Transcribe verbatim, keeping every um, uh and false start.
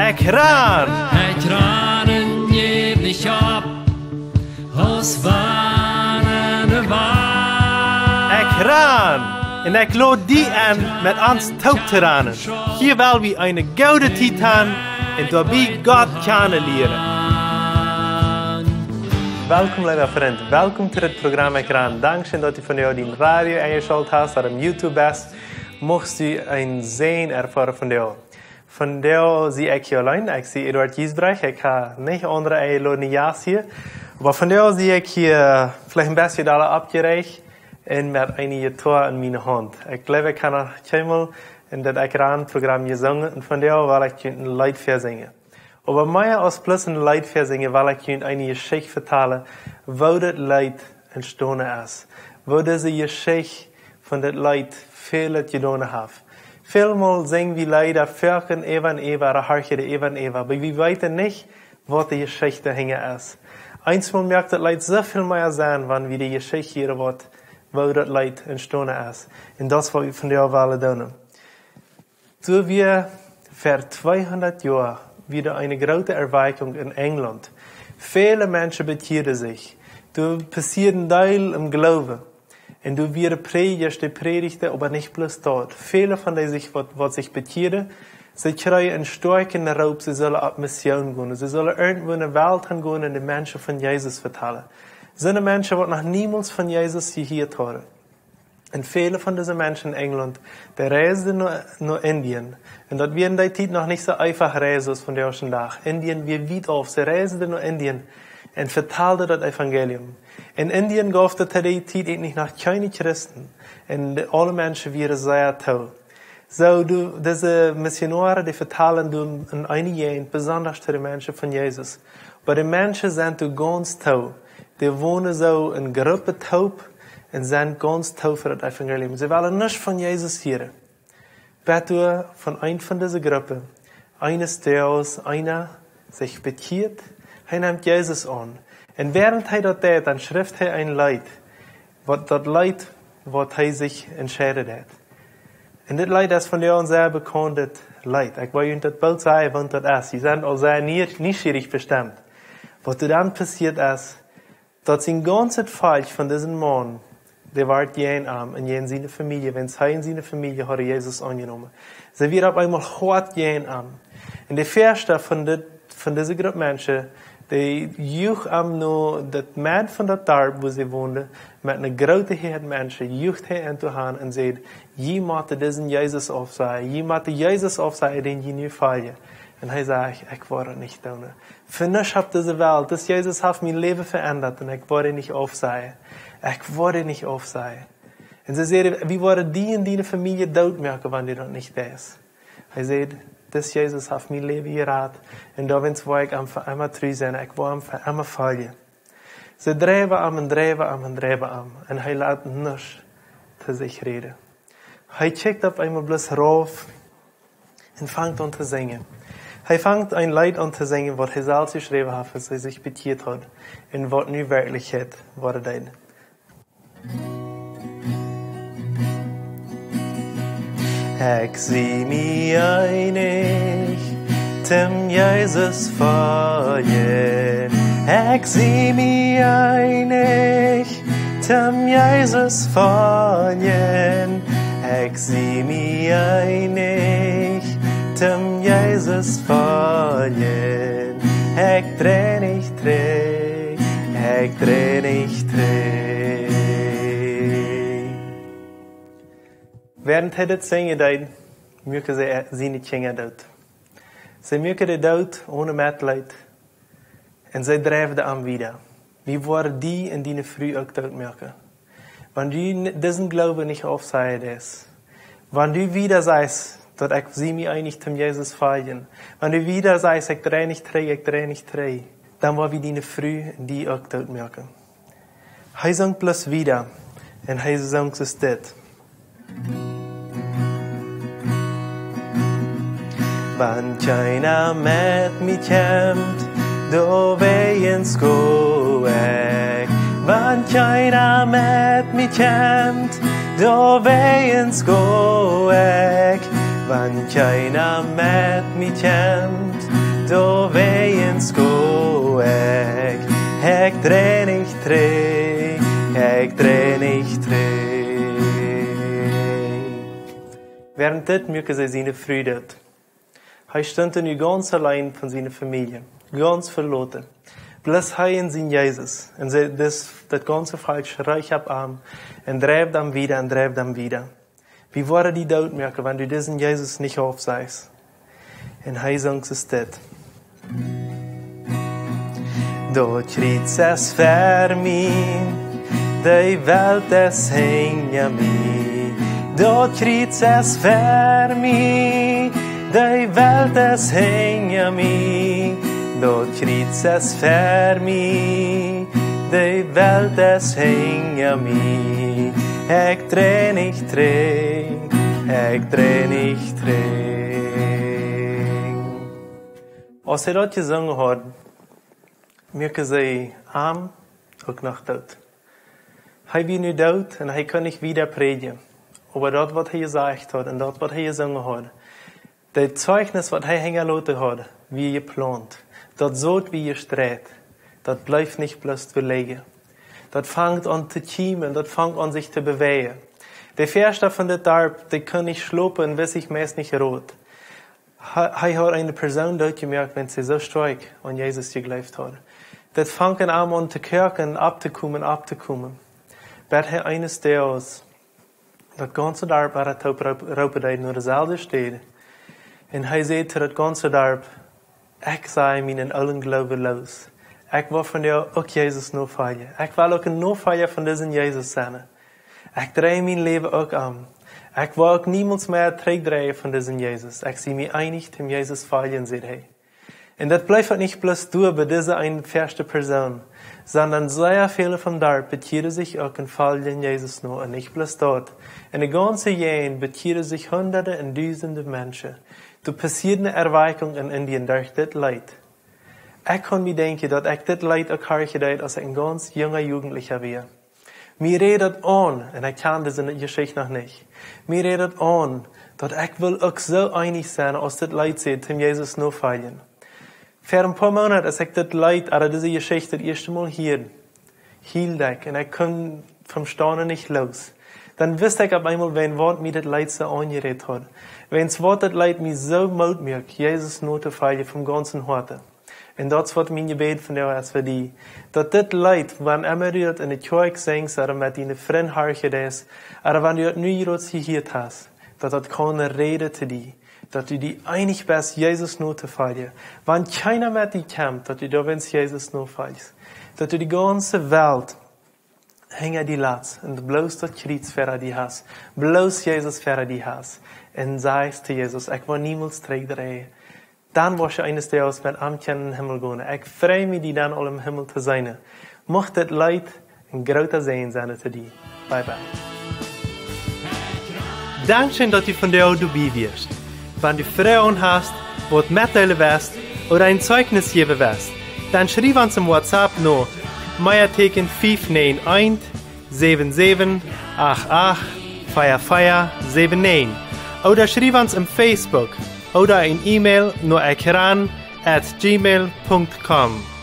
Ekj ran. Ekj ran un jäw nich opp, aus wann de Wal. Ekj ran. Un ekj lod die enn, met ons toop to ranen. Hia well wie eene goode Tiet han un doabie Gott kjanen lieren. Welkom, leewa Frint. Welkom to dit Programm Ekj ran. Dankscheen, daut du vondoag dien Radio enjeschalt hast ooda opp YouTube best. Muchst du een Säajen erfoaren vondoag. Vondoag sie ekj hia auleen. Ekj sie Eduard Giesbrecht. Ekj hab nich aundre enjelodne Jast hia. Oba vondoag sie ekj hia veleicht een bät dolla oppjeräacht un met eene Jittoa en miene Haunt. Ekj jleew, ekj hab noch kjeenmol en daut Ekj ran Programm jesungen un vondoag well ekj junt een Leet väasinjen. Oba mea aus bloos een Leet väasinjen, well ekj junt eene Jeschicht vetalen, woo daut Leet entstonen es. Woo dise Jeschicht von daut Leet väl daut jedonen haft. Välmol sinj wie Leeda foaken äwa un äwa, ooda horchen äwa un äwa, oba wie weeten nich, waut de Jeschicht hinja es. Eensmol moakt daut Leet soo väl mea Senn, wan wie de Jeschicht hieren, waut, woo daut Leet entstonen es. Un daut es, waut wie vondoag wellen doonen. Doa wia ver tweehundat Joa wia eene groote Erweckung en Enjlaunt. Väle Menschen bekjieeden sikj. Doa passieed een Deel em Gloowen. Un doa wieren Prädjasch, dee prädjten, oba nich bloos daut. Väle von dee, sikj, waut, waut sikj bekjieeden, see kjrieejen een stoakjen Roop, see sullen opp Mission gonen. See sullen irjentwua en de Welt han gonen un de Menschen von Jesus vetalen. Soone Menschen, waut noch niemols von Jesus jehieet hauden. Un väle von dise Menschen en Enjlaunt, dee reisden no, no Indien. Un daut wia en dee Tiet noch nich soo eefach reisen aus vondoag dän Dach. Indien wia wiet auf. See reisden no Indien un vetalden daut Evangelium. En Indien jeef daut to dee Tiet uk noch kjeene Christen. Un de, aule Menschen wieren sea too. Soo, doa, dise Missionoaren, dee vetalden doa en eene Jäajent, besonda to de Menschen von Jesus. Oba de Menschen sent doa gaunz too. Dee wonen soo en Gruppen toop un sent gaunz too fa daut Evangelium. See wellen nuscht von Jesus hieren. Bat doa von eent von dise Gruppen, eenes Doages, eena sikj bekjieet, hee nemt Jesus aun. Un wäarent hee daut deit, dan schrift hee een Leet, waut daut Leet, waut hee sikj entscheiden deed. Un dit Leet es vondoag een sea bekauntet Leet. Ekj well junt daut boolt sajen, waut daut es. Jie sent aul sea nie-, nieschierich bestemt. Waut doa dan passieet es, daut sien gaunzet Volkj von disen Maun, dee wort jäajen am un jäajen siene Famielje, wiels hee un siene Famielje hauden Jesus aunjenomen. See wieren opp eemol hoat jäajen am. Un de Väascht von dit, von dise Grupp Menschen, dee juach am no daut Medd von daut Darp, wua see wonden, met eene groote Häad Menschen, juach hee an to an un säd: "Jie motten disen Jesus aufsajen, jie motten Jesus aufsajen, dän jie nu foljen." Un hee säd: "Ekj woa daut nich doonen. Fa nuscht opp dise Welt. Dis Jesus haft mien Läwen veendat un ekj woa dän nich aufsajen. Ekj woa dän nich aufsajen." Un see säden: "Wie woaren die un diene Famielje doot moaken, wan du daut nich deist." Hee säd: "Dis Jesus haft mien Läwen jerat. Un doawäajen woa ekj am fa emma tru sennen. Ekj woa am fa emma foljen." See dreewen am un dreewen am un dreewen am. Un hee leet nuscht to sikj räden. Hee kjikjt opp eemol bloos rauf un fangt aun to sinjen. Hee fangt een Leet aun to sinjen, waut hee selfst jeschräwen haud, aus hee sikj bekjieet haud, un waut nu Werkjlichkjeit woaren deed. Ekj sie mie eenich, dem Jesus foljen. Ekj sie mie eenich, dem Jesus foljen. Ekj sie mie eenich, dem Jesus foljen. Ekj drei nich trigj, ekj drei nich trigj. Wäarent hee dit sinjen deed, muaken see siene Kjinja doot. See muaken dee doot one Metleet. Un see dreewen am wieda. Wie woaren die un diene Fru uk doot moaken. Wan du n-, disen Gloowen nich aufsajen deist, wan du wieda sajchst, daut ekj sie mie eenich, dem Jesus foljen, wan du wieda sajchst: "Ekj drei nich trigj, ekj drei nich trigj", dan woa wie diene Fru un die uk doot moaken. Hee sunk bloos wieda un hee sunk soo dit. Wan kjeena met mie kjemt, doawäajen go ekj. Wan kjeena met mie kjemt, doawäajen go ekj. Wan kjeena met mie kjemt, doawäajen go ekj. Ekj drei nich trigj, ekj drei nich trigj. Wäarent dit muak hee siene Fru doot. Hee stunt nu gaunz auleen von siene Famielje, gaunz veloten. Bloos hee un sien Jesus. Un see, dis, daut gaunze Volkj schreef opp am un dreef am wieda un dreef am wieda. Wie woaren die doot moaken, wan du disen Jesus nich aufsajchst. Un hee sung soo dit. Daut Kjriez es fa mie, de Welt es hinja mie. Daut Kjriez es fa mie, de Welt es hinja mie. Daut Kjriez es fa mie, de Welt es hinja mie. Ekj drei nich trigj, ekj drei nich trigj. Aus hee daut jesungen haud, muak see am uk noch doot. Hee wia nu doot un hee kunn nich wieda prädjen. Oba daut, waut hee jesajcht haud un daut, waut hee jesungen haud, daut Zeichnis, waut hee hinjaloten haud, wia jeplaunt. Daut Sot wia jestreit. Daut bleef nich bloos doa lijen. Daut funk aun to kjeemen, daut funk aun sikj to bewäajen. De Väastauna von daut Darp, dee kunn nich schlopen un wist sikj meist nich Rot. Hee, hee haud eene Persoon doot jemoakt, wiels see soo stoakj aun Jesus jejleeft haud. Daut funk aun am aun to koaken, opptokomen, opptokomen. Bat hee eenes Doages daut gaunze Darp wada toop roop-, roopen deed no deeselwje Städ. Un hee säd to daut gaunze Darp: "Ekj saj mienen oolen Gloowen loos. Ekj well vondoag uk Jesus nofoljen. Ekj well uk een Nofolja von disen Jesus sennen. Ekj drei mien Läwen uk om. Ekj well uk niemols mea trigjdreien von disen Jesus. Ekj sie mie eenich, däm Jesus foljen", säd hee. Un daut bleef uk nich bloos doa bie dise eene väaschte Persoon, sonda sea väle vom Darp bekjieden sikj uk un foljen Jesus no. Un nich bloos daut. En de gaunze Jäajent bekjieden sikj Hunderte un Dusende Menschen. Doa passieed eene Erweckung en Indien derch dit Leet. Ekj kaun mie denkjen, daut ekj dit Leet uk horchen deed, aus ekj een gaunz junga Jugendlicha wia. Mie räd daut aun, un ekj kjand dise Jeschicht noch nich. Mie räd daut aun, daut ekj well uk soo eenich sennen, aus dit Leet säd, däm Jesus nofoljen. Ver een poa Moonaten, aus ekj dit Leet, ooda dise Jeschicht daut ieeschte Mol hieed, hield ekj, un ekj kunn vom Staunen nich loos. Dan wist ekj opp eemol, wäajen waut mie dit Leet soo aunjerät haud. Wäajen waut dit Leet mie soo Moot muak, Jesus notofoljen vom gaunzen Hoaten. Un daut es waut mien Jebäd vondoag es fa die. Daut dit Leet, wan emma du daut en de Kjoakj sinjst, ooda met diene Frind horchen deist, ooda wan du daut nu jrods jehieet hast, daut daut kaun räden to die. Daut du die eenich best, Jesus notofoljen. Wan kjeena met die kjemt, daut du doawäajen Jesus nofoljst. Daut du de gaunze Welt hinja die latst un bloos daut Kjriez ver die hast, bloos Jesus ver die hast, un sajchst to Jesus: "Ekj well niemols trigjdreien." Dan woascht du eenes Doages met am kjennen en dän Himmel gonen. Ekj frei mie, die dan aul em Himmel to seenen. Mucht dit Leet een groota Säajen sennen to die. Bye bye. Dankscheen, daut du vondoag doabie wieescht. Wan du Froagen hast, waut metdeelen west ooda een Zeichnis jäwen west, dan schriew ons em WhatsApp no Meateeken fief näajen eent, säwen säwen acht acht, vea vea säwen näajen, ooda schriew ons em Facebook ooda een E-Mail no ekran at gmail punkt com.